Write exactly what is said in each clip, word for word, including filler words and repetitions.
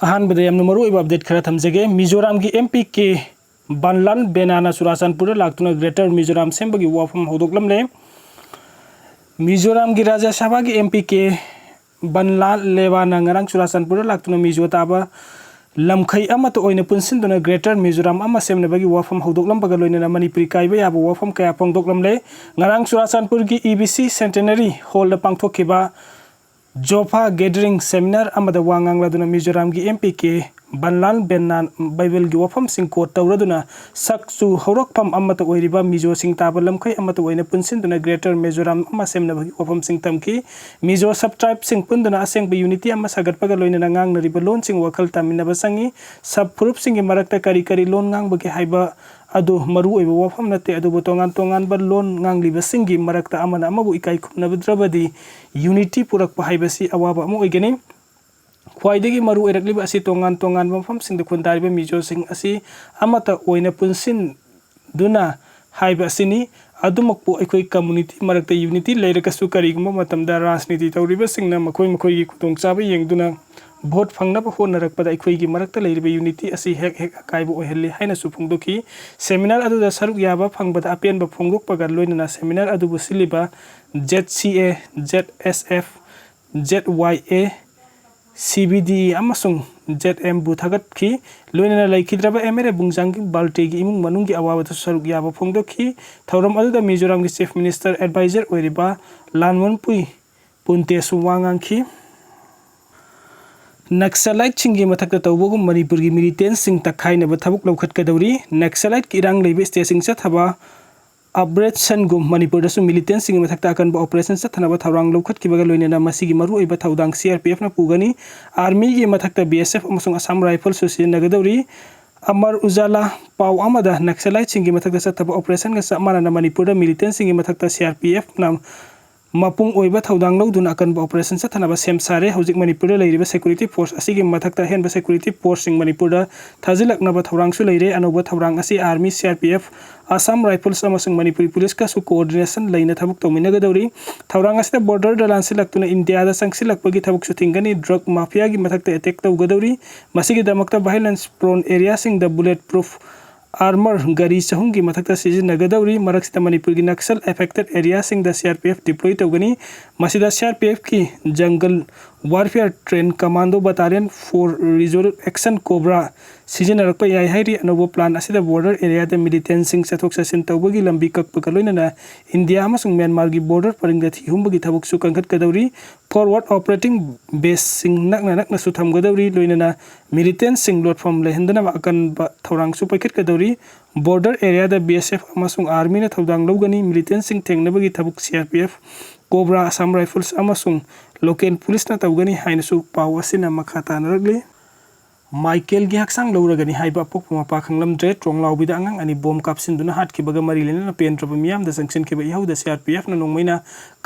ꯑꯍꯥꯟꯕꯗ ꯌꯥꯝꯅ ꯃꯔꯨꯑꯣꯏꯕ ꯑꯞꯗꯦꯠ ꯈꯔ ꯊꯝꯖꯒꯦ꯫ ꯃꯤꯖꯣꯔꯥꯝꯒꯤ ꯑꯦꯝ ꯄꯤ ꯀꯦ ꯕꯟꯂꯥꯜ ꯕꯦꯅꯥꯅ ꯆꯨꯔꯥꯆꯥꯟꯄꯨꯔꯗ ꯂꯥꯛꯇꯨꯅ ꯒ꯭ꯔꯦꯇꯔ ꯃꯤꯖꯣꯔꯥꯝ ꯁꯦꯝꯕꯒꯤ ꯋꯥꯐꯝ ꯍꯧꯗꯣꯛꯂꯝꯂꯦ꯫ ꯃꯤꯖꯣꯔꯥꯝꯒꯤ ꯔꯥꯖ꯭ꯌ ꯁꯚꯥꯒꯤ ꯑꯦꯝ ꯄꯤ ꯀꯦ ꯕꯟꯂꯥꯜ ꯂꯦꯕꯥꯅ ꯉꯔꯥꯡ ꯆꯨꯔꯥꯆꯥꯟꯄꯨꯔꯗ ꯂꯥꯛꯇꯨꯅ ꯃꯤꯖꯣ ꯇꯥꯕ ꯂꯝꯈꯩ ꯑꯃꯠꯇ ꯑꯣꯏꯅ ꯄꯨꯟꯁꯤꯟꯗꯨꯅ ꯒ꯭ꯔꯦꯇꯔ ꯃꯤꯖꯣꯔꯥꯝ ꯑꯃ ꯁꯦꯝꯅꯕꯒꯤ ꯋꯥꯐꯝ ꯍꯧꯗꯣꯛꯂꯝꯕꯒ ꯂꯣꯏꯅꯅ ꯃꯅꯤꯄꯨꯔꯤ ꯀꯥꯏꯕ ꯌꯥꯕ ꯋꯥꯐꯝ ꯀꯌꯥ ꯐꯣꯡꯗꯣꯛꯂꯝꯂꯦ꯫ ꯉꯔꯥꯡ ꯆꯨꯔꯥꯆꯥꯟꯄꯨꯔꯒꯤ ꯏ ꯕꯤ ꯁꯤ ꯁꯦꯟꯇꯦꯅꯔꯤ ꯍꯣꯜꯗ ꯄꯥꯡꯊꯣꯛꯈꯤꯕ ꯖꯣꯐꯥ ꯒꯦꯗꯔꯤꯡ ꯁꯦꯃꯤꯅꯥꯔ ꯑꯃꯗ ꯋꯥ ꯉꯥꯡꯂꯗꯨꯅ ꯃꯤꯖꯣꯔꯥꯝꯒꯤ ꯑꯦꯝ ꯄꯤ ꯀꯦ ꯕꯟꯂꯥꯜ ꯕꯦꯟꯅꯥꯟ ꯕꯥꯏꯕꯜꯒꯤ ꯋꯥꯐꯝꯁꯤꯡ ꯀꯣꯠ ꯇꯧꯔꯗꯨꯅ ꯁꯛꯆꯨ ꯍꯧꯔꯛꯐꯝ ꯑꯃꯠꯇ ꯑꯣꯏꯔꯤꯕ ꯃꯤꯖꯣꯁꯤꯡ ꯇꯥꯕ ꯂꯝꯈꯩ ꯑꯃꯠꯇ ꯑꯣꯏꯅ ꯄꯨꯟꯁꯤꯟꯗꯨꯅ ꯒ꯭ꯔꯦꯇꯔ ꯃꯤꯖꯣꯔꯥꯝ ꯑꯃ ꯁꯦꯝꯅꯕꯒꯤ ꯋꯥꯐꯝꯁꯤꯡ ꯊꯝꯈꯤ꯫ ꯃꯤꯖꯣ ꯁꯕ ꯇ꯭ꯔꯥꯏꯕꯁꯤꯡ ꯄꯨꯟꯗꯨꯅ ꯑꯁꯦꯡꯕ ꯌꯨꯅꯤꯇꯤ ꯑꯃ ꯁꯥꯒꯠꯄꯒ ꯂꯣꯏꯅꯅ ꯉꯥꯡꯅꯔꯤꯕ ꯂꯣꯟꯁꯤꯡ ꯋꯥꯈꯜ ꯇꯥꯃꯤꯟꯅꯕ ꯆꯪꯏ꯫ ꯁꯕ ꯐꯨꯔꯨꯞꯁꯤꯡꯒꯤ ꯃꯔꯛꯇ ꯀꯔꯤ ꯀꯔꯤ ꯂꯣꯟ ꯉꯥꯡꯕꯒꯦ ꯍꯥꯏꯕ ꯑꯗꯨ ꯃꯔꯨꯑꯣꯏꯕ ꯋꯥꯐꯝ ꯅꯠꯇꯦ, ꯑꯗꯨꯕꯨ ꯇꯣꯉꯥꯟ ꯇꯣꯉꯥꯟꯕ ꯂꯣꯟ ꯉꯥꯡꯂꯤꯕꯁꯤꯡꯒꯤ ꯃꯔꯛꯇ ꯑꯃꯅ ꯑꯃꯕꯨ ꯏꯀꯥꯏ ꯈꯨꯝꯅꯗ꯭ꯔꯕꯗꯤ ꯌꯨꯅꯤꯇꯤ ꯄꯨꯔꯛꯄ ꯍꯥꯏꯕꯁꯤ ꯑꯋꯥꯕ ꯑꯃ ꯑꯣꯏꯒꯅꯤ꯫ ꯈ꯭ꯋꯥꯏꯗꯒꯤ ꯃꯔꯨ ꯑꯣꯏꯔꯛꯂꯤꯕ ꯑꯁꯤ ꯇꯣꯉꯥꯟ ꯇꯣꯉꯥꯟꯕ ꯃꯐꯝꯁꯤꯡꯗ ꯈꯨꯟꯗꯥꯔꯤꯕ ꯃꯤꯖꯣꯁꯤꯡ ꯑꯁꯤ ꯑꯃꯠꯇ ꯑꯣꯏꯅ ꯄꯨꯟꯁꯤꯟꯗꯨꯅ ꯍꯥꯏꯕ ꯑꯁꯤꯅꯤ꯫ ꯑꯗꯨꯃꯛꯄꯨ ꯑꯩꯈꯣꯏ ꯀꯝꯃꯨꯅꯤꯇꯤ ꯃꯔꯛꯇ ꯌꯨꯅꯤꯇꯤ ꯂꯩꯔꯒꯁꯨ ꯀꯔꯤꯒꯨꯝꯕ ꯃꯇꯝꯗ ꯔꯥꯖꯅꯤꯇꯤ ꯇꯧꯔꯤꯕꯁꯤꯡꯅ ꯃꯈꯣꯏ ꯃꯈꯣꯏꯒꯤ ꯈꯨꯗꯣꯡꯆꯥꯕ ꯌꯦꯡꯗꯨꯅ ꯚꯣꯠ ꯐꯪꯅꯕ ꯍꯣꯠꯅꯔꯛꯄꯗ ꯑꯩꯈꯣꯏꯒꯤ ꯃꯔꯛꯇ ꯂꯩꯔꯤꯕ ꯌꯨꯅꯤꯇꯤ ꯑꯁꯤ ꯍꯦꯛ ꯍꯦꯛ ꯑꯀꯥꯏꯕ ꯑꯣꯏꯍꯜꯂꯤ ꯍꯥꯏꯅꯁꯨ ꯐꯣꯡꯗꯣꯛꯈꯤ꯫ ꯁꯦꯃꯤꯅꯥꯔ ꯑꯗꯨꯗ ꯁꯔꯨꯛ ꯌꯥꯕ ꯐꯪꯕꯗ ꯑꯄꯦꯟꯕ ꯐꯣꯡꯗꯣꯛꯄꯒ ꯂꯣꯏꯅꯅ ꯁꯦꯃꯤꯅꯥꯔ ꯑꯗꯨꯕꯨ ꯁꯤꯜꯂꯤꯕ ꯖꯦꯠ ꯁꯤ ꯑꯦ, ꯖꯦꯠ ꯑꯦꯁ ꯑꯦꯐ, ꯖꯦꯠ ꯋꯥꯏ ꯑꯦ, ꯁꯤ ꯕꯤ ꯗꯤ ꯏ ꯑꯃꯁꯨꯡ ꯖꯦꯠ ꯑꯦꯝꯕꯨ ꯊꯥꯒꯠꯈꯤ꯫ ꯂꯣꯏꯅꯅ ꯂꯩꯈꯤꯗ꯭ꯔꯕ ꯑꯦꯝ ꯑꯦꯜ ꯑꯦ ꯕꯨꯡꯖꯥꯡꯒꯤ ꯕꯥꯜꯇꯦꯒꯤ ꯏꯃꯨꯡ ꯃꯅꯨꯡꯒꯤ ꯑꯋꯥꯕꯗꯁꯨ ꯁꯔꯨꯛ ꯌꯥꯕ ꯐꯣꯡꯗꯣꯛꯈꯤ꯫ ꯊꯧꯔꯝ ꯑꯗꯨꯗ ꯃꯤꯖꯣꯔꯥꯝꯒꯤ ꯆꯤꯐ ꯃꯤꯅꯤꯁꯇꯔ ꯑꯦꯗꯚꯥꯏꯖꯔ ꯑꯣꯏꯔꯤꯕ ꯂꯥꯟꯃꯣꯟꯄꯨꯏ ꯄꯨꯟꯇꯦꯁꯨ ꯋꯥ ꯉꯥꯡꯈꯤ꯫ ꯅꯛꯁꯂꯥꯏꯠꯁꯤꯡꯒꯤ ꯃꯊꯛꯇ ꯇꯧꯕꯒꯨꯝ ꯃꯅꯤꯄꯨꯔꯒꯤ ꯃꯤꯂꯤꯇꯦꯟꯁꯤꯡ ꯇꯛꯈꯥꯏꯅꯕ ꯊꯕꯛ ꯂꯧꯈꯠꯀꯗꯧꯔꯤ꯫ ꯅꯛꯁꯂꯥꯏꯠꯀꯤ ꯏꯔꯥꯡ ꯂꯩꯕ ꯁ꯭ꯇꯦꯠꯁꯤꯡ ꯆꯠꯊꯕ ꯑꯣꯄꯔꯦꯁꯟꯒꯨꯝ ꯃꯅꯤꯄꯨꯔꯗꯁꯨ ꯃꯤꯂꯤꯇꯦꯟꯁꯤꯡꯒꯤ ꯃꯊꯛꯇ ꯑꯀꯟꯕ ꯑꯣꯄꯔꯦꯁꯟ ꯆꯠꯊꯅꯕ ꯊꯧꯔꯥꯡ ꯂꯧꯈꯠꯈꯤꯕꯒ ꯂꯣꯏꯅꯅ ꯃꯁꯤꯒꯤ ꯃꯔꯨꯑꯣꯏꯕ ꯊꯧꯗꯥꯡ ꯁꯤ ꯑꯥꯔ ꯄꯤ ꯑꯦꯐꯅ ꯄꯨꯒꯅꯤ꯫ ꯑꯥꯔꯃꯤꯒꯤ ꯃꯊꯛꯇ ꯕꯤ ꯑꯦꯁ ꯑꯦꯐ ꯑꯃꯁꯨꯡ ꯑꯁꯥꯝ ꯔꯥꯏꯐꯜꯁꯨ ꯁꯤꯖꯤꯟꯅꯒꯗꯧꯔꯤ꯫ ꯑꯃꯔ ꯎꯖꯥꯂꯥ ꯄꯥꯎ ꯑꯃꯗ ꯅꯛꯁꯂꯥꯏꯠꯁꯤꯡꯒꯤ ꯃꯊꯛꯇ ꯆꯠꯊꯕ ꯑꯣꯄꯔꯦꯁꯟꯒ ꯆꯞ ꯃꯥꯟꯅꯅ ꯃꯅꯤꯄꯨꯔꯗ ꯃꯤꯂꯤꯇꯦꯟꯁꯤꯡꯒꯤ ꯃꯊꯛꯇ ꯁꯤ ꯑꯥꯔ ꯄꯤ ꯑꯦꯐꯅ ꯃꯄꯨꯡ ꯑꯣꯏꯕ ꯊꯧꯗꯥꯡ ꯂꯧꯗꯨꯅ ꯑꯀꯟꯕ operation ꯆꯠꯊꯅꯕ ꯁꯦꯝ ꯁꯥꯔꯦ꯫ ꯍꯧꯖꯤꯛ ꯃꯅꯤꯄꯨꯔꯗ ꯂꯩꯔꯤꯕ security force ꯑꯁꯤꯒꯤ ꯃꯊꯛꯇ ꯑꯍꯦꯟꯕ security forceꯁꯤꯡ ꯃꯅꯤꯄꯨꯔꯗ ꯊꯥꯖꯤꯜꯂꯛꯅꯕ ꯊꯧꯔꯥꯡꯁꯨ ꯂꯩꯔꯦ꯫ ꯑꯅꯧꯕ ꯊꯧꯔꯥꯡ ꯑꯁꯤ Army, C R P F, Assam Rifles ꯑꯃꯁꯨꯡ ꯃꯅꯤꯄꯨꯔꯤ Policeꯀꯁꯨ coordination ꯂꯩꯅ ꯊꯕꯛ ꯇꯧꯃꯤꯟꯅꯒꯗꯧꯔꯤ꯫ ꯊꯧꯔꯥꯡ ꯑꯁꯤꯗ borderꯗ ꯂꯥꯟꯁꯤꯜꯂꯛꯇꯨꯅ ꯏꯟꯗꯤꯌꯥꯗ ꯆꯪꯁꯤꯜꯂꯛꯄꯒꯤ ꯊꯕꯛꯁꯨ ꯊꯤꯡꯒꯅꯤ, drug mafiaꯒꯤ ꯃꯊꯛꯇ attack ꯇꯧꯒꯗꯧꯔꯤ꯫ ꯃꯁꯤꯒꯤꯗꯃꯛꯇ violence prone areaꯁꯤꯡꯗ bullet proof armor ꯒꯥꯔꯤ ꯆꯍꯨꯝꯒꯤ ꯃꯊꯛꯇ ꯁꯤꯖꯤꯟꯅꯒꯗꯧꯔꯤ꯫ ꯃꯔꯛꯁꯤꯗ ꯃꯅꯤꯄꯨꯔꯒꯤ Naxal affected areaꯁꯤꯡꯗ C R P F deploy ꯇꯧꯒꯅꯤ꯫ ꯃꯁꯤꯗ C R P Fꯀꯤ Jungle Warfare Trained Commando Battalion, four Resolute Action Cobra ꯁꯤꯖꯤꯟꯅꯔꯛꯄ ꯌꯥꯏ ꯍꯥꯏꯔꯤ꯫ ꯑꯅꯧꯕ plan ꯑꯁꯤꯗ border areaꯗ militantꯁꯤꯡ ꯆꯠꯊꯣꯛ ꯆꯠꯁꯤꯟ ꯇꯧꯕꯒꯤ ꯂꯝꯕꯤ ꯀꯛꯄꯒ ꯂꯣꯏꯅꯅ ꯏꯟꯗꯤꯌꯥ ꯑꯃꯁꯨꯡ ꯃ꯭ꯌꯥꯟꯃꯥꯔꯒꯤ border ꯄꯔꯤꯡꯗ ꯊꯤꯍꯨꯝꯕꯒꯤ ꯊꯕꯛꯁꯨ ꯀꯟꯈꯠꯀꯗꯧꯔꯤ꯫ Forward operating baseꯁꯤꯡ ꯅꯛꯅ ꯅꯛꯅꯁꯨ ꯊꯝꯒꯗꯧꯔꯤ, ꯂꯣꯏꯅꯅ militantꯁꯤꯡ ꯂꯣꯠꯐꯝ ꯂꯩꯍꯟꯗꯅꯕ ꯑꯀꯟꯕ ꯊꯧꯔꯥꯡꯁꯨ ꯄꯥꯏꯈꯠꯀꯗꯧꯔꯤ꯫ Border areaꯗ B S F ꯑꯃꯁꯨꯡ Armyꯅ ꯊꯧꯗꯥꯡ ꯂꯧꯒꯅꯤ꯫ Militantꯁꯤꯡ ꯊꯦꯡꯅꯕꯒꯤ ꯊꯕꯛ C R P F, Cobra, Assam Rifles ꯑꯃꯁꯨꯡ local policeꯅ ꯇꯧꯒꯅꯤ ꯍꯥꯏꯅꯁꯨ ꯄꯥꯎ ꯑꯁꯤꯅ ꯃꯈꯥ ꯇꯥꯅꯔꯛꯂꯤ꯫ ꯃꯥꯏꯀꯦꯜꯒꯤ ꯍꯛꯆꯥꯡ ꯂꯧꯔꯒꯅꯤ ꯍꯥꯏꯕ ꯑꯄꯣꯛꯄ ꯃꯄꯥ ꯈꯪꯂꯝꯗ꯭ꯔꯦ꯫ ꯇ꯭ꯔꯣꯡꯂꯥꯎꯕꯤꯗ ꯑꯉꯥꯡ ꯑꯅꯤ bomb ꯀꯥꯞꯁꯤꯟꯗꯨꯅ ꯍꯥꯠꯈꯤꯕꯒ ꯃꯔꯤ ꯂꯩꯅꯅ ꯄꯦꯟꯗ꯭ꯔꯕ ꯃꯤꯌꯥꯝꯗ ꯆꯪꯁꯤꯟꯈꯤꯕ ꯏꯍꯧꯗ C R P Fꯅ ꯅꯣꯡꯃꯩꯅ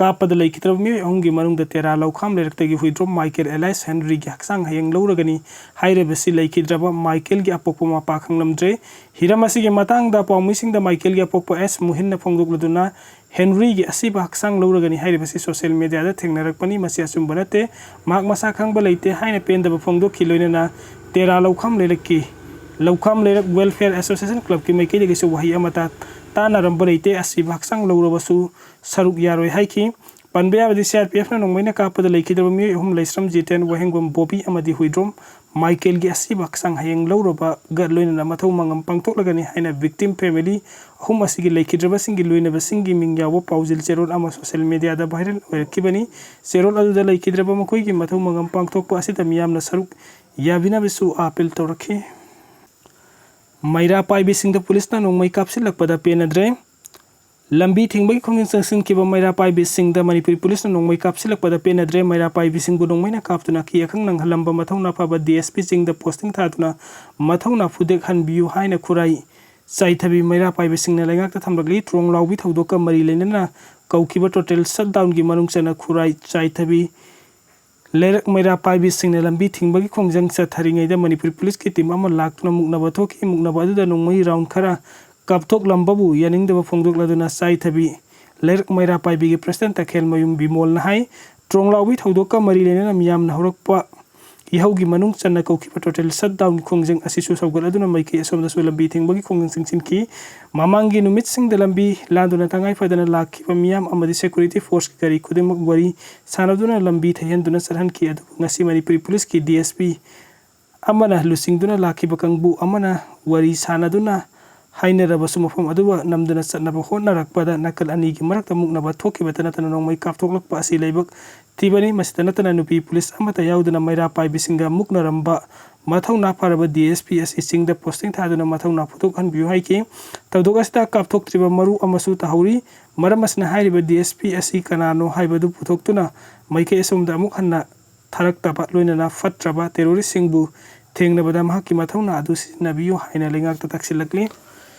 ꯀꯥꯞꯄꯗ ꯂꯩꯈꯤꯗ꯭ꯔꯕ ꯃꯤꯑꯣꯏ ꯑꯍꯨꯝꯒꯤ ꯃꯅꯨꯡꯗ ꯇꯦꯔꯥ ꯂꯧꯈꯥꯝ ꯂꯩꯔꯛꯇꯒꯤ ꯍꯨꯏꯗ꯭ꯔꯣꯝ ꯃꯥꯏꯀꯦꯜ alias ꯍꯦꯟꯔꯤꯒꯤ ꯍꯛꯆꯥꯡ ꯍꯌꯦꯡ ꯂꯧꯔꯒꯅꯤ ꯍꯥꯏꯔꯤꯕꯁꯤ ꯂꯩꯈꯤꯗ꯭ꯔꯕ ꯃꯥꯏꯀꯦꯜꯒꯤ ꯑꯄꯣꯛꯄ ꯃꯄꯥ ꯈꯪꯂꯝꯗ꯭ꯔꯦ꯫ ꯍꯤꯔꯝ ꯑꯁꯤꯒꯤ ꯃꯇꯥꯡꯗ ꯄꯥꯎꯃꯤꯁꯤꯡꯗ ꯃꯥꯏꯀꯦꯜꯒꯤ ꯑꯄꯣꯛꯄ ꯑꯦꯁ ꯃꯨꯍꯤꯟꯅ ꯐꯣꯡꯗꯣꯛꯂꯗꯨꯅ ꯍꯦꯟꯔꯤꯒꯤ ꯑꯁꯤꯕ ꯍꯛꯆꯥꯡ ꯂꯧꯔꯒꯅꯤ ꯍꯥꯏꯔꯤꯕꯁꯤ social mediaꯗ ꯊꯦꯡꯅꯔꯛꯄꯅꯤ꯫ ꯃꯁꯤ ꯑꯆꯨꯝꯕ ꯅꯠꯇꯦ꯫ ꯃꯍꯥꯛ ꯃꯁꯥ ꯈꯪꯕ ꯂꯩꯇꯦ ꯍꯥꯏꯅ ꯄꯦꯟꯗꯕ ꯐꯣꯡꯗꯣꯛꯈꯤ꯫ ꯂꯣꯏꯅꯅ ꯇꯦꯔꯥ ꯂꯧꯈꯥꯝ ꯂꯩꯔꯛꯀꯤ, ꯂꯧꯈꯥꯝ ꯂꯩꯔꯛ Welfare Association Clubꯀꯤ ꯃꯥꯏꯀꯩꯗꯒꯤꯁꯨ ꯋꯥꯍꯩ ꯑꯃꯠꯇ ꯇꯥꯅꯔꯝꯕ ꯂꯩꯇꯦ꯫ ꯑꯁꯤꯕ ꯍꯛꯆꯥꯡ ꯂꯧꯔꯕꯁꯨ ꯁꯔꯨꯛ ꯌꯥꯔꯣꯏ ꯍꯥꯏꯈꯤ꯫ ꯄꯟꯕ ꯌꯥꯕꯗꯤ C R P Fꯅ ꯅꯣꯡꯃꯩꯅ ꯀꯥꯞꯄꯗ ꯂꯩꯈꯤꯗ꯭ꯔꯕ ꯃꯤꯑꯣꯏ ꯑꯍꯨꯝ ꯂꯩꯁ꯭ꯔꯝ ꯖꯤꯇꯦꯟ, ꯋꯥꯍꯦꯡꯕꯝ ꯕꯣꯕꯤ ꯑꯃꯗꯤ ꯍꯨꯏꯗ꯭ꯔꯣꯝ ꯃꯥꯏꯀꯦꯜꯒꯤ ꯑꯁꯤꯕ ꯍꯛꯆꯥꯡ ꯍꯌꯦꯡ ꯂꯧꯔꯕꯒ ꯂꯣꯏꯅꯅ ꯃꯊꯧ ꯃꯉꯝ ꯄꯥꯡꯊꯣꯛꯂꯒꯅꯤ ꯍꯥꯏꯅ victim family ꯑꯍꯨꯝ ꯑꯁꯤꯒꯤ ꯂꯩꯈꯤꯗ꯭ꯔꯕꯁꯤꯡꯒꯤ ꯂꯣꯏꯅꯕꯁꯤꯡꯒꯤ ꯃꯤꯡ ꯌꯥꯎꯕ ꯄꯥꯎꯖꯦꯜ ꯆꯦꯔꯣꯜ ꯑꯃ social mediaꯗ viral ꯑꯣꯏꯔꯛꯈꯤꯕꯅꯤ꯫ ꯆꯦꯔꯣꯜ ꯑꯗꯨꯗ ꯂꯩꯈꯤꯗ꯭ꯔꯕ ꯃꯈꯣꯏꯒꯤ ꯃꯊꯧ ꯃꯉꯝ ꯄꯥꯡꯊꯣꯛꯄ ꯑꯁꯤꯗ ꯃꯤꯌꯥꯝꯅ ꯁꯔꯨꯛ ꯌꯥꯕꯤꯅꯕꯁꯨ appeal ꯇꯧꯔꯛꯈꯤ꯫ ꯃꯩꯔꯥ ꯄꯥꯏꯕꯤꯁꯤꯡꯗ policeꯅ ꯅꯣꯡꯃꯩ ꯀꯥꯞꯁꯤꯜꯂꯛꯄꯗ ꯄꯦꯟꯅꯗ꯭ꯔꯦ꯫ ꯂꯝꯕꯤ ꯊꯤꯡꯕꯒꯤ ꯈꯣꯡꯖꯪ ꯆꯪꯁꯤꯟꯈꯤꯕ ꯃꯩꯔꯥ ꯄꯥꯏꯕꯤꯁꯤꯡꯗ ꯃꯅꯤꯄꯨꯔꯤ policeꯅ ꯅꯣꯡꯃꯩ ꯀꯥꯞꯁꯤꯜꯂꯛꯄꯗ ꯄꯦꯟꯅꯗ꯭ꯔꯦ꯫ ꯃꯩꯔꯥ ꯄꯥꯏꯕꯤꯁꯤꯡꯕꯨ ꯅꯣꯡꯃꯩꯅ ꯀꯥꯞꯇꯨꯅ ꯑꯀꯤ ꯑꯈꯪ ꯅꯪꯍꯜꯂꯝꯕ ꯃꯊꯧꯅꯥ ꯐꯕ D S P ꯁꯤꯡꯗ posting ꯊꯥꯗꯨꯅ ꯃꯊꯧꯅꯥ ꯐꯨꯗꯦꯛꯍꯟꯕꯤꯌꯨ ꯍꯥꯏꯅ ꯈꯨꯔꯥꯏ ꯆꯥꯏꯊꯕꯤ ꯃꯩꯔꯥ ꯄꯥꯏꯕꯤꯁꯤꯡꯅ ꯂꯩꯉꯥꯛꯇ ꯊꯝꯂꯛꯂꯤ꯫ ꯇ꯭ꯔꯣꯡ ꯂꯥꯎꯕꯤ ꯊꯧꯗꯣꯛꯀ ꯃꯔꯤ ꯂꯩꯅꯅ ꯀꯧꯈꯤꯕ ꯇꯣꯇꯦꯜ ꯁꯠꯗꯥꯎꯟꯒꯤ ꯃꯅꯨꯡ ꯆꯟꯅ ꯈꯨꯔꯥꯏ, ꯆꯥꯏꯊꯕꯤ, ꯂꯩꯔꯛ ꯃꯩꯔꯥ ꯄꯥꯏꯕꯤꯁꯤꯡꯅ ꯂꯝꯕꯤ ꯊꯤꯡꯕꯒꯤ ꯈꯣꯡꯖꯪ ꯆꯠꯊꯔꯤꯉꯩꯗ ꯃꯅꯤꯄꯨꯔꯤ ꯄꯨꯂꯤꯁꯀꯤ ꯇꯤꯝ ꯑꯃ ꯂꯥꯛꯇꯨꯅ ꯃꯨꯛꯅꯕ ꯊꯣꯛꯈꯤ꯫ ꯃꯨꯛꯅꯕ ꯑꯗꯨꯗ ꯅꯣꯡꯃꯩ ꯔꯥꯎꯟ ꯈꯔ ꯀꯥꯞꯊꯣꯛꯂꯝꯕꯕꯨ ꯌꯥꯅꯤꯡꯗꯕ ꯐꯣꯡꯗꯣꯛꯂꯗꯨꯅ ꯆꯥꯏꯊꯕꯤ ꯂꯩꯔꯛ ꯃꯩꯔꯥ ꯄꯥꯏꯕꯤꯒꯤ ꯄ꯭ꯔꯁꯤꯗꯦꯟ ꯇꯈꯦꯜꯃꯌꯨꯝ ꯕꯤꯃꯣꯜꯅ ꯍꯥꯏ, ꯇ꯭ꯔꯣꯡꯂꯥꯎꯕꯤ ꯊꯧꯗꯣꯛꯀ ꯃꯔꯤ ꯂꯩꯅꯅ ꯃꯤꯌꯥꯝꯅ ꯍꯧꯔꯛꯄ ꯏꯍꯧꯒꯤ ꯃꯅꯨꯡ ꯆꯟꯅ ꯀꯧꯈꯤꯕ ꯇꯣꯇꯦꯜ ꯁꯠꯗꯥꯎꯟꯒꯤ ꯈꯣꯡꯖꯪ ꯑꯁꯤꯁꯨ ꯁꯧꯒꯠꯂꯗꯨꯅ ꯃꯥꯏꯀꯩ ꯑꯁꯣꯝꯗꯁꯨ ꯂꯝꯕꯤ ꯊꯤꯡꯕꯒꯤ ꯈꯣꯡꯖꯪ ꯆꯪꯁꯤꯟꯈꯤ꯫ ꯃꯃꯥꯡꯒꯤ ꯅꯨꯃꯤꯠꯁꯤꯡꯗ ꯂꯝꯕꯤ ꯂꯥꯟꯗꯨꯅ ꯇꯉꯥꯏ ꯐꯗꯅ ꯂꯥꯛꯈꯤꯕ ꯃꯤꯌꯥꯝ ꯑꯃꯗꯤ ꯁꯦꯀ꯭ꯌꯨꯔꯤꯇꯤ ꯐꯣꯔꯁꯀꯤ ꯒꯥꯔꯤ ꯈꯨꯗꯤꯡꯃꯛ ꯋꯥꯔꯤ ꯁꯥꯟꯅꯗꯨꯅ ꯂꯝꯕꯤ ꯊꯩꯍꯟꯗꯨꯅ ꯆꯠꯍꯟꯈꯤ꯫ ꯑꯗꯨꯕꯨ ꯉꯁꯤ ꯃꯅꯤꯄꯨꯔꯤ ꯄꯨꯂꯤꯁꯀꯤ ꯗꯤ ꯑꯦꯁ ꯄꯤ ꯑꯃꯅ ꯂꯨꯆꯤꯡꯗꯨꯅ ꯂꯥꯛꯈꯤꯕ ꯀꯥꯡꯕꯨ ꯑꯃꯅ ꯋꯥꯔꯤ ꯁꯥꯟꯅꯗꯨꯅ ꯍꯥꯏꯅꯔꯕꯁꯨ ꯃꯐꯝ ꯑꯗꯨꯕꯨ ꯅꯝꯗꯨꯅ ꯆꯠꯅꯕ ꯍꯣꯠꯅꯔꯛꯄꯗ ꯅꯥꯀꯜ ꯑꯅꯤꯒꯤ ꯃꯔꯛꯇ ꯃꯨꯛꯅꯕ ꯊꯣꯛꯈꯤꯕꯇ ꯅꯠꯇꯅ ꯅꯣꯡꯃꯩ ꯀꯥꯞꯊꯣꯛꯂꯛꯄ ꯑꯁꯤ ꯂꯥꯏꯕꯛ ꯊꯤꯕꯅꯤ꯫ ꯃꯁꯤꯗ ꯅꯠꯇꯅ ꯅꯨꯄꯤ ꯄꯨꯂꯤꯁ ꯑꯃꯠꯇ ꯌꯥꯎꯗꯅ ꯃꯩꯔꯥ ꯄꯥꯏꯕꯤꯁꯤꯡꯒ ꯃꯨꯛꯅꯔꯝꯕ ꯃꯊꯧꯅꯥ ꯐꯔꯕ ꯗꯤ ꯑꯦꯁ ꯄꯤ ꯑꯁꯤ ꯆꯤꯡꯗ ꯄꯣꯁꯇꯤꯡ ꯊꯥꯗꯨꯅ ꯃꯊꯧꯅꯥ ꯐꯨꯗꯣꯛꯍꯟꯕꯤꯌꯨ ꯍꯥꯏꯈꯤ꯫ ꯊꯧꯗꯣꯛ ꯑꯁꯤꯗ ꯀꯥꯞꯊꯣꯛꯇ꯭ꯔꯤꯕ ꯃꯔꯨ ꯑꯃꯁꯨ ꯇꯥꯍꯧꯔꯤ꯫ ꯃꯔꯝ ꯑꯁꯤꯅ ꯍꯥꯏꯔꯤꯕ ꯗꯤ ꯑꯦꯁ ꯄꯤ ꯑꯁꯤ ꯀꯅꯥꯅꯣ ꯍꯥꯏꯕꯗꯨ ꯄꯨꯊꯣꯛꯇꯨꯅ ꯃꯥꯏꯀꯩ ꯑꯁꯣꯝꯗ ꯑꯃꯨꯛ ꯍꯟꯅ ꯊꯥꯔꯛꯇꯕ ꯂꯣꯏꯅꯅ ꯐꯠꯇ꯭ꯔꯕ ꯇꯦꯔꯣꯔꯤꯁꯁꯤꯡꯕꯨ ꯊꯦꯡꯅꯕꯗ ꯃꯍꯥꯛꯀꯤ ꯃꯊꯧꯅꯥ ꯑꯗꯨ ꯁꯤꯖꯤꯟꯅꯕꯤꯌꯨ ꯍꯥꯏꯅ ꯂꯩꯉꯥꯛꯇ ꯇꯛꯁꯤꯜꯂꯛꯂꯤ꯫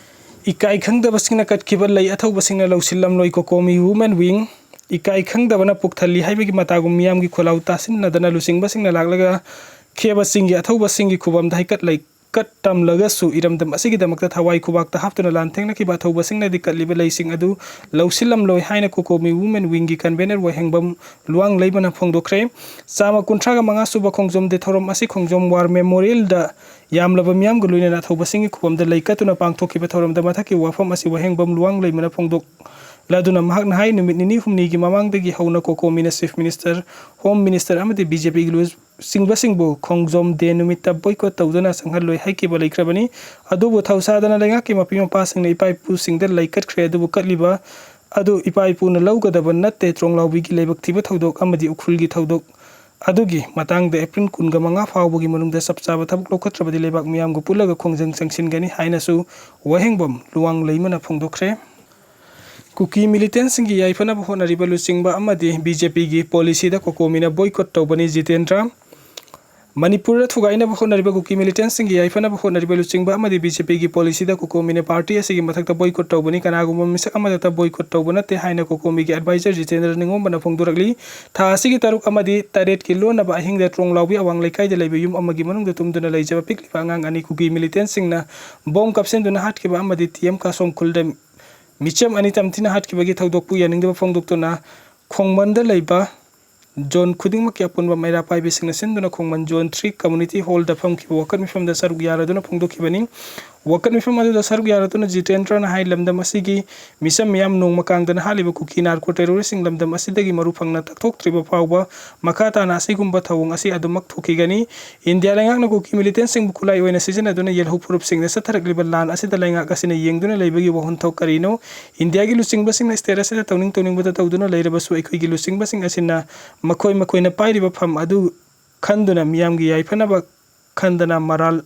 ꯏꯀꯥꯏ ꯈꯪꯗꯕꯁꯤꯡꯅ ꯀꯠꯈꯤꯕ ꯂꯩ ꯑꯊꯧꯕꯁꯤꯡꯅ ꯂꯧꯁꯤꯜꯂꯝꯂꯣꯏ ꯀꯣꯀꯣꯃꯤ ꯋꯨꯃꯦꯟ ꯋꯤꯡ꯫ ꯏꯀꯥꯏ ꯈꯪꯗꯕꯅ ꯄꯨꯛ ꯊꯜꯂꯤ ꯍꯥꯏꯕꯒꯤ ꯃꯇꯥꯒꯨꯝ ꯃꯤꯌꯥꯝꯒꯤ ꯈꯣꯜꯂꯥꯎ ꯇꯥꯁꯤꯟꯅꯗꯅ ꯂꯨꯆꯤꯡꯕꯁꯤꯡꯅ ꯂꯥꯛꯂꯒ ꯈꯦꯕꯁꯤꯡꯒꯤ ꯑꯊꯧꯕꯁꯤꯡꯒꯤ ꯈꯨꯕꯝꯗ ꯍꯩꯀꯠ ꯂꯩꯀꯠ ꯇꯝꯂꯒꯁꯨ ꯏꯔꯝꯗꯝ ꯑꯁꯤꯒꯤꯗꯃꯛꯇ ꯊꯋꯥꯏ ꯈꯨꯕꯥꯛꯇ ꯍꯥꯞꯇꯨꯅ ꯂꯥꯟꯊꯦꯡꯅꯈꯤꯕ ꯑꯊꯧꯕꯁꯤꯡꯅꯗꯤ ꯀꯠꯂꯤꯕ ꯂꯩꯁꯤꯡ ꯑꯗꯨ ꯂꯧꯁꯤꯜꯂꯝꯂꯣꯏ ꯍꯥꯏꯅ ꯀꯣꯀꯣꯃꯤ ꯋꯨꯃꯦꯟ ꯋꯤꯡꯒꯤ ꯀꯟꯚꯦꯅꯔ ꯋꯥꯍꯦꯡꯕꯝ ꯂꯨꯋꯥꯡ ꯂꯩꯃꯅ ꯐꯣꯡꯗꯣꯛꯈ꯭ꯔꯦ꯫ ꯆꯥꯝꯃ ꯀꯨꯟꯊ꯭ꯔꯥꯒ ꯃꯉꯥ ꯁꯨꯕ ꯈꯣꯡꯖꯣꯝ ꯗꯦ ꯊꯧꯔꯝ ꯑꯁꯤ ꯈꯣꯡꯖꯣꯝ ꯋꯥꯔ ꯃꯦꯃꯣꯔꯤꯌꯦꯜꯗ ꯌꯥꯝꯂꯕ ꯃꯤꯌꯥꯝꯒ ꯂꯣꯏꯅꯅ ꯑꯊꯧꯕꯁꯤꯡꯒꯤ ꯈꯨꯕꯝꯗ ꯂꯩ ꯀꯠꯇꯨꯅ ꯄꯥꯡꯊꯣꯛꯈꯤꯕ ꯊꯧꯔꯝꯗ ꯃꯊꯛꯀꯤ ꯋꯥꯐꯝ ꯑꯁꯤ ꯋꯥꯍꯦꯡꯕꯝ ꯂꯨꯋꯥꯡ ꯂꯩꯃꯅ ꯐꯣꯡꯗꯣꯛꯂꯗꯨꯅ ꯃꯍꯥꯛꯅ ꯍꯥꯏ, ꯅꯨꯃꯤꯠ ꯅꯤꯅꯤ ꯍꯨꯝꯅꯤꯒꯤ ꯃꯃꯥꯡꯗꯒꯤ ꯍꯧꯅ ꯀꯣꯀꯣꯃꯤꯅ ꯆꯤꯐ ꯃꯤꯅꯤꯁꯇꯔ, ꯍꯣꯝ ꯃꯤꯅꯤꯁꯇꯔ ꯑꯃꯗꯤ ꯕꯤ ꯖꯦ ꯄꯤꯒꯤ ꯂꯨꯆꯤꯡꯕꯁꯤꯡꯕꯨ ꯈꯣꯡꯖꯣꯝ ꯗꯦ ꯅꯨꯃꯤꯠꯇ ꯕꯣꯏꯀꯣꯠ ꯇꯧꯗꯨꯅ ꯆꯪꯍꯜꯂꯣꯏ ꯍꯥꯏꯈꯤꯕ ꯂꯩꯈ꯭ꯔꯕꯅꯤ꯫ ꯑꯗꯨꯕꯨ ꯊꯧꯁꯥꯗꯅ ꯂꯩꯉꯥꯛꯀꯤ ꯃꯄꯤ ꯃꯄꯥꯁꯤꯡꯅ ꯏꯄꯥ ꯏꯄꯨꯁꯤꯡꯗ ꯂꯩ ꯀꯠꯈ꯭ꯔꯦ꯫ ꯑꯗꯨꯕꯨ ꯀꯠꯂꯤꯕ ꯑꯗꯨ ꯏꯄꯥ ꯏꯄꯨꯅ ꯂꯧꯒꯗꯕ ꯅꯠꯇꯦ꯫ ꯇ꯭ꯔꯣꯡꯂꯥꯎꯕꯤꯒꯤ ꯂꯥꯏꯕꯛ ꯊꯤꯕ ꯊꯧꯗꯣꯛ ꯑꯃꯗꯤ ꯎꯈ꯭ꯔꯨꯜꯒꯤ ꯊꯧꯗꯣꯛ ꯑꯗꯨꯒꯤ ꯃꯇꯥꯡꯗ ꯑꯦꯄ꯭ꯔꯤꯜ ꯀꯨꯟꯒ ꯃꯉꯥ ꯐꯥꯎꯕꯒꯤ ꯃꯅꯨꯡꯗ ꯆꯞ ꯆꯥꯕ ꯊꯕꯛ ꯂꯧꯈꯠꯇ꯭ꯔꯕꯗꯤ ꯂꯩꯕꯥꯛ ꯃꯤꯌꯥꯝꯒ ꯄꯨꯜꯂꯒ ꯈꯣꯡꯖꯪ ꯆꯪꯁꯤꯟꯒꯅꯤ ꯍꯥꯏꯅꯁꯨ ꯋꯥꯍꯦꯡꯕꯝ ꯂꯨꯋꯥꯡ ꯂꯩꯃꯅ ꯐꯣꯡꯗꯣꯛꯈ꯭ꯔꯦ꯫ ꯀꯨꯀꯤ ꯃꯤꯂꯤꯇꯦꯟꯁꯤꯡꯒꯤ ꯌꯥꯏꯐꯅꯕ ꯍꯣꯠꯅꯔꯤꯕ ꯂꯨꯆꯤꯡꯕ ꯑꯃꯗꯤ ꯕꯤ ꯖꯦ ꯄꯤꯒꯤ ꯄꯣꯂꯤꯁꯤꯗ ꯀꯣꯀꯣꯃꯤꯅ ꯕꯣꯏꯀꯣꯠ ꯇꯧꯕꯅꯤ꯫ ꯖꯤꯇꯦꯟꯗ꯭ꯔ ꯃꯅꯤꯄꯨꯔꯗ ꯊꯨꯒꯥꯏꯅꯕ ꯍꯣꯠꯅꯔꯤꯕ ꯀꯨꯀꯤ ꯃꯤꯂꯤꯇꯦꯟꯁꯤꯡꯒꯤ ꯌꯥꯏꯐꯅꯕ ꯍꯣꯠꯅꯔꯤꯕ ꯂꯨꯆꯤꯡꯕ ꯑꯃꯗꯤ ꯕꯤ ꯖꯦ ꯄꯤꯒꯤ ꯄꯣꯂꯤꯁꯤꯗ ꯀꯣꯀꯣꯃꯤꯅ ꯄꯥꯔꯇꯤ ꯑꯁꯤꯒꯤ ꯃꯊꯛꯇ ꯕꯣꯏꯀꯣꯠ ꯇꯧꯕꯅꯤ, ꯀꯅꯥꯒꯨꯝꯕ ꯃꯤꯁꯛ ꯑꯃꯗꯇ ꯕꯣꯏꯀꯣꯠ ꯇꯧꯕ ꯅꯠꯇꯦ ꯍꯥꯏꯅ ꯀꯣꯀꯣꯃꯤꯒꯤ ꯑꯦꯗꯚꯥꯏꯖꯔ ꯖꯤꯇꯦꯟꯗ꯭ꯔ ꯅꯤꯉꯣꯝꯕꯅ ꯐꯣꯡꯗꯣꯔꯛꯂꯤ꯫ ꯊꯥ ꯑꯁꯤꯒꯤ ꯇꯔꯨꯛ ꯑꯃꯗꯤ ꯇꯔꯦꯠꯀꯤ ꯂꯣꯟꯅꯕ ꯑꯍꯤꯡꯗ ꯇ꯭ꯔꯣꯡꯂꯥꯎꯕꯤ ꯑꯋꯥꯡ ꯂꯩꯀꯥꯏꯗ ꯂꯩꯕ ꯌꯨꯝ ꯑꯃꯒꯤ ꯃꯅꯨꯡꯗ ꯇꯨꯝꯗꯨꯅ ꯂꯩꯖꯕ ꯄꯤꯛꯂꯤꯕ ꯑꯉꯥꯡ ꯑꯅꯤ ꯀꯨꯀꯤ ꯃꯤꯂꯤꯇꯦꯟꯁꯤꯡꯅ ꯕꯣꯝ ꯀꯥꯞꯁꯤꯟꯗꯨꯅ ꯍꯥꯠꯈꯤꯕ ꯑꯃꯗꯤ ꯇꯤ ꯑꯦꯝ ꯀꯥꯁꯣꯝ ꯈꯨꯜꯗ ꯃꯤꯆꯝ ꯑꯅꯤ ꯇꯝꯊꯤꯅ ꯍꯥꯠꯈꯤꯕꯒꯤ ꯊꯧꯗꯣꯛꯄꯨ ꯌꯥꯅꯤꯡꯗꯕ ꯐꯣꯡꯗꯣꯛꯇꯨꯅ ꯈꯣꯡꯃꯟꯗ ꯂꯩꯕ ꯖꯣꯟ ꯈꯨꯗꯤꯡꯃꯛꯀꯤ ꯑꯄꯨꯟꯕ ꯃꯩꯔꯥ ꯄꯥꯏꯕꯤꯁꯤꯡꯅ ꯁꯤꯟꯗꯨꯅ ꯈꯣꯡꯃꯟ ꯖꯣꯟ ꯊ꯭ꯔꯤ ꯀꯝꯃꯨꯅꯤꯇꯤ ꯍꯣꯜꯗ ꯐꯝꯈꯤꯕ ꯋꯥꯀꯠ ꯃꯤꯐꯝꯗ ꯁꯔꯨꯛ ꯌꯥꯔꯗꯨꯅ ꯐꯣꯡꯗꯣꯛꯈꯤꯕꯅꯤ꯫ ꯋꯥꯀꯠ ꯃꯤꯐꯝ ꯑꯗꯨꯗ ꯁꯔꯨꯛ ꯌꯥꯔꯗꯨꯅ ꯖꯤꯇꯦꯟꯗ꯭ꯔꯅ ꯍꯥꯏ, ꯂꯝꯗꯝ ꯑꯁꯤꯒꯤ ꯃꯤꯆꯝ ꯃꯤꯌꯥꯝ ꯅꯣꯡꯃ ꯀꯥꯡꯗꯅ ꯍꯥꯠꯂꯤꯕ ꯀꯨꯀꯤ ꯅꯥꯔꯀꯣ ꯇꯦꯔꯣꯔꯤꯁꯁꯤꯡ ꯂꯝꯗꯝ ꯑꯁꯤꯗꯒꯤ ꯃꯔꯨ ꯐꯪꯅ ꯇꯛꯊꯣꯛꯇ꯭ꯔꯤꯕ ꯐꯥꯎꯕ ꯃꯈꯥ ꯇꯥꯅ ꯑꯁꯤꯒꯨꯝꯕ ꯊꯧꯑꯣꯡ ꯑꯁꯤ ꯑꯗꯨꯃꯛ ꯊꯣꯛꯈꯤꯒꯅꯤ꯫ ꯏꯟꯗꯤꯌꯥ ꯂꯩꯉꯥꯛꯅ ꯀꯨꯀꯤ ꯃꯤꯂꯤꯇꯦꯟꯁꯤꯡꯕꯨ ꯈꯨꯠꯂꯥꯏ ꯑꯣꯏꯅ ꯁꯤꯖꯤꯟꯅꯗꯨꯅ ꯌꯦꯜꯍꯧ ꯐꯨꯔꯨꯞꯁꯤꯡꯗ ꯆꯠꯊꯔꯛꯂꯤꯕ ꯂꯥꯟ ꯑꯁꯤꯗ ꯂꯩꯉꯥꯛ ꯑꯁꯤꯅ ꯌꯦꯡꯗꯨꯅ ꯂꯩꯕꯒꯤ ꯋꯥꯍꯟꯊꯣꯛ ꯀꯔꯤꯅꯣ? ꯏꯟꯗꯤꯌꯥꯒꯤ ꯂꯨꯆꯤꯡꯕꯁꯤꯡꯅ ꯁ꯭ꯇꯦꯠ ꯑꯁꯤꯗ ꯇꯧꯅꯤꯡ ꯇꯧꯅꯤꯡꯕꯗ ꯇꯧꯗꯨꯅ ꯂꯩꯔꯕꯁꯨ ꯑꯩꯈꯣꯏꯒꯤ ꯂꯨꯆꯤꯡꯕꯁꯤꯡ ꯑꯁꯤꯅ ꯃꯈꯣꯏ ꯃꯈꯣꯏꯅ ꯄꯥꯏꯔꯤꯕ ꯐꯝ ꯑꯗꯨ ꯈꯟꯗꯨꯅ ꯃꯤꯌꯥꯝꯒꯤ ꯌꯥꯏꯐꯅꯕ ꯈꯟꯗꯅ ꯃꯔꯥꯜ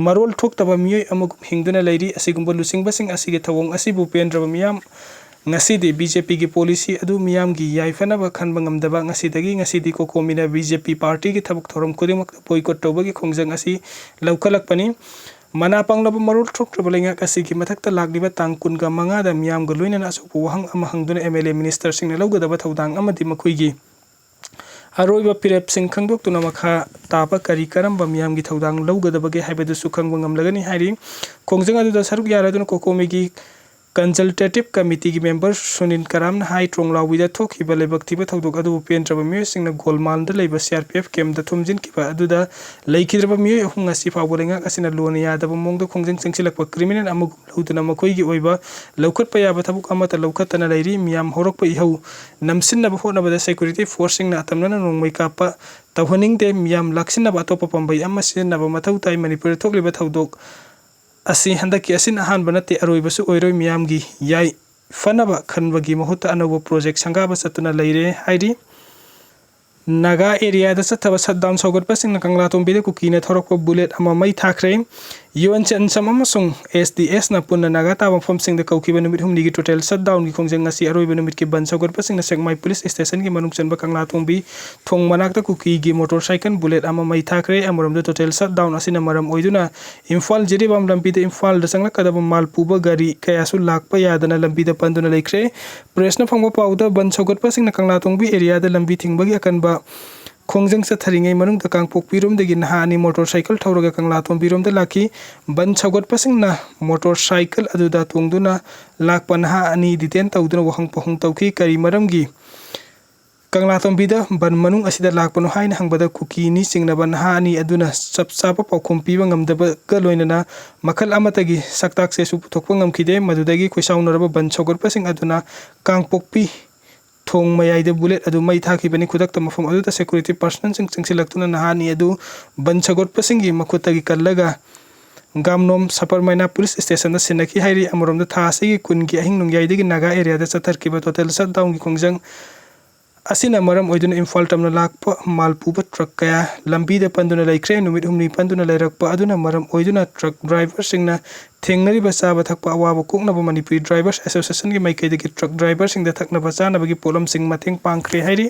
ꯃꯔꯣꯜ ꯊꯣꯛꯇꯕ ꯃꯤꯑꯣꯏ ꯑꯃꯒꯨꯝ ꯍꯤꯡꯗꯨꯅ ꯂꯩꯔꯤ꯫ ꯑꯁꯤꯒꯨꯝꯕ ꯂꯨꯆꯤꯡꯕꯁꯤꯡ ꯑꯁꯤꯒꯤ ꯊꯧꯑꯣꯡ ꯑꯁꯤꯕꯨ ꯄꯦꯟꯗ꯭ꯔꯕ ꯃꯤꯌꯥꯝ ꯉꯁꯤꯗꯤ ꯕꯤ ꯖꯦ ꯄꯤꯒꯤ ꯄꯣꯂꯤꯁꯤ ꯑꯗꯨ ꯃꯤꯌꯥꯝꯒꯤ ꯌꯥꯏꯐꯅꯕ ꯈꯟꯕ ꯉꯝꯗꯕ ꯉꯁꯤꯗꯒꯤ ꯉꯁꯤꯗꯤ ꯀꯣꯀꯣꯃꯤꯅ ꯕꯤ ꯖꯦ ꯄꯤ ꯄꯥꯔꯇꯤꯒꯤ ꯊꯕꯛ ꯊꯧꯔꯝ ꯈꯨꯗꯤꯡꯃꯛꯇ ꯕꯣꯏꯀꯣꯠ ꯇꯧꯕꯒꯤ ꯈꯣꯡꯖꯪ ꯑꯁꯤ ꯂꯧꯈꯠꯂꯛꯄꯅꯤ꯫ ꯃꯅꯥ ꯄꯪꯂꯕ ꯃꯔꯣꯜ ꯊꯣꯛꯇ꯭ꯔꯕ ꯂꯩꯉꯥꯛ ꯑꯁꯤꯒꯤ ꯃꯊꯛꯇ ꯂꯥꯛꯂꯤꯕ ꯇꯥꯡ ꯀꯨꯟꯒ ꯃꯉꯥꯗ ꯃꯤꯌꯥꯝꯒ ꯂꯣꯏꯅꯅ ꯑꯆꯧꯕ ꯋꯥꯍꯪ ꯑꯃ ꯍꯪꯗꯨꯅ ꯑꯦꯝ ꯑꯦꯜ ꯑꯦ ꯃꯤꯅꯤꯁꯇꯔꯁꯤꯡꯅ ꯂꯧꯒꯗꯕ ꯊꯧꯗꯥꯡ ꯑꯃꯗꯤ ꯃꯈꯣꯏꯒꯤ ꯑꯔꯣꯏꯕ ꯐꯤꯔꯦꯞꯁꯤꯡ ꯈꯪꯗꯣꯛꯇꯨꯅ ꯃꯈꯥ ꯇꯥꯕ ꯀꯔꯤ ꯀꯔꯝꯕ ꯃꯤꯌꯥꯝꯒꯤ ꯊꯧꯗꯥꯡ ꯂꯧꯒꯗꯕꯒꯦ ꯍꯥꯏꯕꯗꯨꯁꯨ ꯈꯪꯕ ꯉꯝꯂꯒꯅꯤ ꯍꯥꯏꯔꯤ꯫ ꯈꯣꯡꯖꯪ ꯑꯗꯨꯗ ꯁꯔꯨꯛ ꯌꯥꯔꯗꯨꯅ ꯀꯣꯀꯣꯃꯤꯒꯤ ꯀꯟꯁꯜꯇꯦꯇꯤꯞ ꯀꯃꯤꯇꯤꯒꯤ ꯃꯦꯝꯕꯔ ꯁꯨꯅꯤꯜ ꯀꯔꯥꯝꯅ ꯍꯥꯏ, ꯇ꯭ꯔꯣꯡꯂꯥꯎꯕꯤꯗ ꯊꯣꯛꯈꯤꯕ ꯂꯥꯏꯕꯛ ꯊꯤꯕ ꯊꯧꯗꯣꯛ ꯑꯗꯨꯕꯨ ꯄꯦꯟꯗ꯭ꯔꯕ ꯃꯤꯑꯣꯏꯁꯤꯡꯅ ꯒꯣꯜꯃꯥꯜꯗ ꯂꯩꯕ ꯁꯤ ꯑꯥꯔ ꯄꯤ ꯑꯦꯐ ꯀꯦꯝꯞꯇ ꯊꯣꯝꯖꯤꯟꯈꯤꯕ ꯑꯗꯨꯗ ꯂꯩꯈꯤꯗ꯭ꯔꯕ ꯃꯤꯑꯣꯏ ꯑꯍꯨꯝ ꯉꯁꯤ ꯐꯥꯎꯕ ꯂꯩꯉꯥꯛ ꯑꯁꯤꯅ ꯂꯣꯟꯅ ꯌꯥꯗꯕ ꯃꯑꯣꯡꯗ ꯈꯣꯡꯖꯪ ꯆꯪꯁꯤꯜꯂꯛꯄ ꯀ꯭ꯔꯤꯃꯤꯅꯦꯜ ꯑꯃꯒꯨꯝ ꯂꯧꯗꯨꯅ ꯃꯈꯣꯏꯒꯤ ꯑꯣꯏꯕ ꯂꯧꯈꯠꯄ ꯌꯥꯕ ꯊꯕꯛ ꯑꯃꯠꯇ ꯂꯧꯈꯠꯇꯅ ꯂꯩꯔꯤ꯫ ꯃꯤꯌꯥꯝ ꯍꯧꯔꯛꯄ ꯏꯍꯧ ꯅꯝꯁꯤꯟꯅꯕ ꯍꯣꯠꯅꯕꯗ ꯁꯦꯀ꯭ꯌꯨꯔꯤꯇꯤ ꯐꯣꯔꯁꯁꯤꯡꯅ ꯑꯇꯝꯅꯅ ꯅꯣꯡꯃꯩ ꯀꯥꯞꯄ ꯇꯧꯍꯟꯅꯤꯡꯗꯦ꯫ ꯃꯤꯌꯥꯝ ꯂꯥꯛꯁꯤꯟꯅꯕ ꯑꯇꯣꯞꯄ ꯄꯥꯝꯕꯩ ꯑꯃ ꯁꯤꯖꯤꯟꯅꯕ ꯃꯊꯧ ꯇꯥꯏ꯫ ꯃꯅꯤꯄꯨꯔꯗ ꯊꯣꯛꯂꯤꯕ ꯊꯧꯗꯣꯛ ꯑꯁꯤ ꯍꯟꯗꯛꯀꯤ ꯑꯁꯤꯅ ꯑꯍꯥꯟꯕ ꯅꯠꯇꯦ, ꯑꯔꯣꯏꯕꯁꯨ ꯑꯣꯏꯔꯣꯏ꯫ ꯃꯤꯌꯥꯝꯒꯤ ꯌꯥꯏꯐꯅꯕ ꯈꯟꯕꯒꯤ ꯃꯍꯨꯠꯇ ꯑꯅꯧꯕ ꯄ꯭ꯔꯣꯖꯦꯛ ꯁꯪꯒꯥꯕ ꯆꯠꯇꯨꯅ ꯂꯩꯔꯦ ꯍꯥꯏꯔꯤ꯫ ꯅꯥꯒꯥ ꯑꯦꯔꯤꯌꯥꯗ ꯆꯠꯊꯕ ꯁꯠꯗꯥꯎꯟ ꯁꯧꯒꯠꯄꯁꯤꯡꯅ ꯀꯪꯂꯥꯇꯣꯝꯕꯤꯗ ꯀꯨꯀꯤꯅ ꯊꯧꯔꯛꯄ ꯕꯨꯂꯦꯠ ꯑꯃ ꯃꯩ ꯊꯥꯈ꯭ꯔꯦ꯫ ꯌꯨ ꯑꯦꯟ ꯆꯦꯟꯁꯝ ꯑꯃꯁꯨꯡ ꯑꯦꯁ ꯗꯤ ꯑꯦꯁꯅ ꯄꯨꯟꯅ ꯅꯥꯒꯥ ꯇꯥꯕ ꯃꯐꯝꯁꯤꯡꯗ ꯀꯧꯈꯤꯕ ꯅꯨꯃꯤꯠ ꯍꯨꯝꯅꯤꯒꯤ ꯇꯣꯇꯦꯜ ꯁꯠꯗꯥꯎꯟꯒꯤ ꯈꯣꯡꯖꯪ ꯉꯁꯤ ꯑꯔꯣꯏꯕ ꯅꯨꯃꯤꯠꯀꯤ ꯕꯟ ꯁꯧꯒꯠꯄꯁꯤꯡꯅ ꯁꯦꯛꯃꯥꯏ ꯄꯨꯂꯤꯁ ꯁ꯭ꯇꯦꯁꯟꯒꯤ ꯃꯅꯨꯡ ꯆꯟꯕ ꯀꯪꯂꯥꯇꯣꯡꯕꯤ ꯊꯣꯡ ꯃꯅꯥꯛꯇ ꯀꯨꯀꯤꯒꯤ ꯃꯣꯇꯣꯔ ꯁꯥꯏꯀꯜ ꯕꯨꯂꯦꯠ ꯑꯃ ꯃꯩ ꯊꯥꯈ꯭ꯔꯦ꯫ ꯑꯃꯔꯣꯝꯗ ꯇꯣꯇꯦꯜ ꯁꯠꯗꯥꯎꯟ ꯑꯁꯤꯅ ꯃꯔꯝ ꯑꯣꯏꯗꯨꯅ ꯏꯝꯐꯥꯜ ꯖꯤꯔꯤꯕꯥꯝ ꯂꯝꯕꯤꯗ ꯏꯝꯐꯥꯜꯗ ꯆꯪꯂꯛꯀꯗꯕ ꯃꯥꯜ ꯄꯨꯕ ꯒꯥꯔꯤ ꯀꯌꯥꯁꯨ ꯂꯥꯛꯄ ꯌꯥꯗꯅ ꯂꯝꯕꯤꯗ ꯄꯟꯗꯨꯅ ꯂꯩꯈ꯭ꯔꯦ꯫ ꯄ꯭ꯔꯦꯁꯅ ꯐꯪꯕ ꯄꯥꯎꯗ ꯕꯟ ꯁꯧꯒꯠꯄꯁꯤꯡꯅ ꯀꯪꯂꯥꯇꯣꯡꯕꯤ ꯑꯦꯔꯤꯌꯥꯗ ꯂꯝꯕꯤ ꯊꯤꯡꯕꯒꯤ ꯑꯀꯟꯕ ꯈꯣꯡꯖꯪ ꯆꯠꯊꯔꯤꯉꯩ ꯃꯅꯨꯡꯗ ꯀꯥꯡꯄꯣꯛꯄꯤꯔꯣꯝꯗꯒꯤ ꯅꯍꯥ ꯑꯅꯤ ꯃꯣꯇꯣꯔ ꯁꯥꯏꯀꯜ ꯊꯧꯔꯒ ꯀꯪꯂꯥꯇꯣꯡꯕꯤꯔꯣꯝꯗ ꯂꯥꯛꯈꯤ꯫ ꯕꯟ ꯁꯧꯒꯠꯄꯁꯤꯡꯅ ꯃꯣꯇꯣꯔ ꯁꯥꯏꯀꯜ ꯑꯗꯨꯗ ꯇꯣꯡꯗꯨꯅ ꯂꯥꯛꯄ ꯅꯍꯥ ꯑꯅꯤ ꯗꯤꯇꯦꯟ ꯇꯧꯗꯨꯅ ꯋꯥꯍꯪ ꯄꯥꯎꯍꯪ ꯇꯧꯈꯤ꯫ ꯀꯔꯤ ꯃꯔꯝꯒꯤ ꯀꯪꯂꯥꯇꯣꯡꯕꯤꯗ ꯕꯟ ꯃꯅꯨꯡ ꯑꯁꯤꯗ ꯂꯥꯛꯄꯅꯣ ꯍꯥꯏꯅ ꯍꯪꯕꯗ ꯀꯨꯀꯤꯅꯤ ꯆꯤꯡꯅꯕ ꯅꯍꯥ ꯑꯅꯤ ꯑꯗꯨꯅ ꯆꯞ ꯆꯥꯕ ꯄꯥꯎꯈꯨꯝ ꯄꯤꯕ ꯉꯝꯗꯕꯒ ꯂꯣꯏꯅꯅ ꯃꯈꯜ ꯑꯃꯠꯇꯒꯤ ꯁꯛꯇꯥꯛ ꯆꯦꯁꯨ ꯄꯨꯊꯣꯛꯄ ꯉꯝꯈꯤꯗꯦ꯫ ꯃꯗꯨꯗꯒꯤ ꯈꯣꯏꯁꯥꯎꯅꯔꯕ ꯕꯟ ꯁꯧꯒꯠꯄꯁꯤꯡ ꯑꯗꯨꯅ ꯀꯥꯡꯄꯣꯛꯄꯤ ꯊꯣꯡ ꯃꯌꯥꯏꯗ ꯕꯨꯂꯦꯠ ꯑꯗꯨ ꯃꯩ ꯊꯥꯈꯤꯕꯅꯤ꯫ ꯈꯨꯗꯛꯇ ꯃꯐꯝ ꯑꯗꯨꯗ ꯁꯦꯀ꯭ꯌꯨꯔꯤꯇꯤ ꯄꯥꯔꯁꯅꯦꯜꯁꯤꯡ ꯆꯪꯁꯤꯜꯂꯛꯇꯨꯅ ꯅꯍꯥ ꯑꯅꯤ ꯑꯗꯨ ꯕꯟ ꯁꯧꯒꯠꯄꯁꯤꯡꯒꯤ ꯃꯈꯨꯠꯇꯒꯤ ꯀꯜꯂꯒ ꯒꯥꯝꯅꯣꯝ ꯁꯄꯔꯃꯥꯏꯅꯥ ꯄꯨꯂꯤꯁ ꯁ꯭ꯇꯦꯁꯟꯗ ꯁꯤꯟꯅꯈꯤ ꯍꯥꯏꯔꯤ꯫ ꯑꯃꯔꯣꯝꯗ ꯊꯥ ꯑꯁꯤꯒꯤ ꯀꯨꯟꯒꯤ ꯑꯍꯤꯡ ꯅꯣꯡꯌꯥꯏꯗꯒꯤ ꯅꯥꯒꯥ ꯑꯦꯔꯤꯌꯥꯗ ꯆꯠꯊꯔꯛꯈꯤꯕ ꯇꯣꯇꯦꯜ ꯁꯠꯗꯥꯎꯟꯒꯤ ꯈꯣꯡꯖꯪ ꯑꯁꯤꯅ ꯃꯔꯝ ꯑꯣꯏꯗꯨꯅ ꯏꯝꯐꯥꯜ ꯇꯝꯅ ꯂꯥꯛꯄ ꯃꯥꯜ ꯄꯨꯕ ꯇ꯭ꯔꯛ ꯀꯌꯥ ꯂꯝꯕꯤꯗ ꯄꯟꯗꯨꯅ ꯂꯩꯈ꯭ꯔꯦ꯫ ꯅꯨꯃꯤꯠ ꯍꯨꯝꯅꯤ ꯄꯟꯗꯨꯅ ꯂꯩꯔꯛꯄ ꯑꯗꯨꯅ ꯃꯔꯝ ꯑꯣꯏꯗꯨꯅ ꯇ꯭ꯔꯛ ꯗ꯭ꯔꯥꯏꯚꯔꯁꯤꯡꯅ ꯊꯦꯡꯅꯔꯤꯕ ꯆꯥꯕ ꯊꯛꯄ ꯑꯋꯥꯕ ꯀꯣꯛꯅꯕ ꯃꯅꯤꯄꯨꯔꯤ ꯗ꯭ꯔꯥꯏꯚꯔꯁ ꯑꯦꯁꯣꯁꯤꯌꯦꯁꯟꯒꯤ ꯃꯥꯏꯀꯩꯗꯒꯤ ꯇ꯭ꯔꯛ ꯗ꯭ꯔꯥꯏꯚꯔꯁꯤꯡꯗ ꯊꯛꯅꯕ ꯆꯥꯅꯕꯒꯤ ꯄꯣꯠꯂꯝꯁꯤꯡ ꯃꯇꯦꯡ ꯄꯥꯡꯈ꯭ꯔꯦ ꯍꯥꯏꯔꯤ꯫